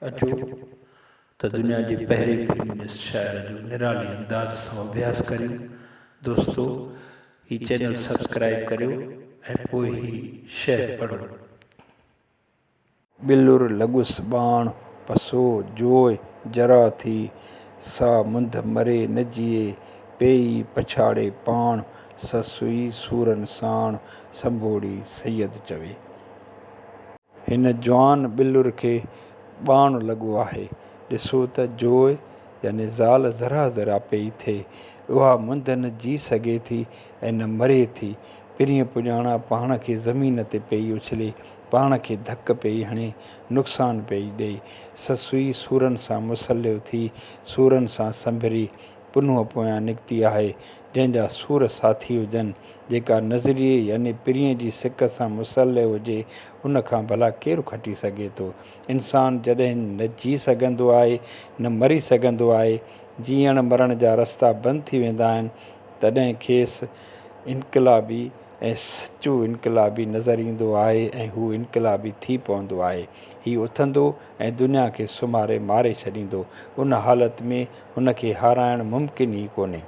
اچو ته دنيا جي پهرين فيمنسٽ شاعر جو نرالي انداز سان اڀياس ڪريون. دوستو هي چينل سبسڪرائيب ڪريو ۽ پوء هي شعر پڙهو. ٻلر لڳس ٻاڻ، پسو جوء جرا ٿي، سا منڌ مري نه جيئي، پيئي پڇاڙي پاڻ، سسئي سورن ساڻ، سنڀوڙي سيد چوي. هن جوان ٻلر کي ٻاڻ لڳو آهي. ڏسو ته جوء يعني زال ذرا ذرا پيئي ٿئي. اها منڌ نه جي سگهي ٿي ۽ نه مري ٿي. پرينء پڄاڻا پاڻ کي زمين تي پيئي اڇلي، پاڻ کي ڌڪ پيئي هڻي، نقصان پيئي ڏئي. سسئي سورن سان مسلح ٿي، سورن سان سنڀري، پنهونء پويان نڪتي آهي، جنهن جا سور ساٿي هجن، جيڪا نظريي يعني پرينء جي سڪ سان مسلح هجي، ان کان ڀلا ڪير کٽي سگهي ٿو؟ انسان جڏهن نه جي سگهندو آهي، نه مري سگهندو آهي، جيئڻ مرڻ جا رستا بند ٿي ويندا آهن، تڏهن کيس انقلابي ۽ سچو انقلابي نظر ايندو آهي ۽ هو انقلابي ٿي پوندو آهي. هي اٿندو ۽ دنيا کي سمهاري ماري ڇڏيندو. ان حالت ۾ هن کي هارائڻ ممڪن ئي ڪونهي.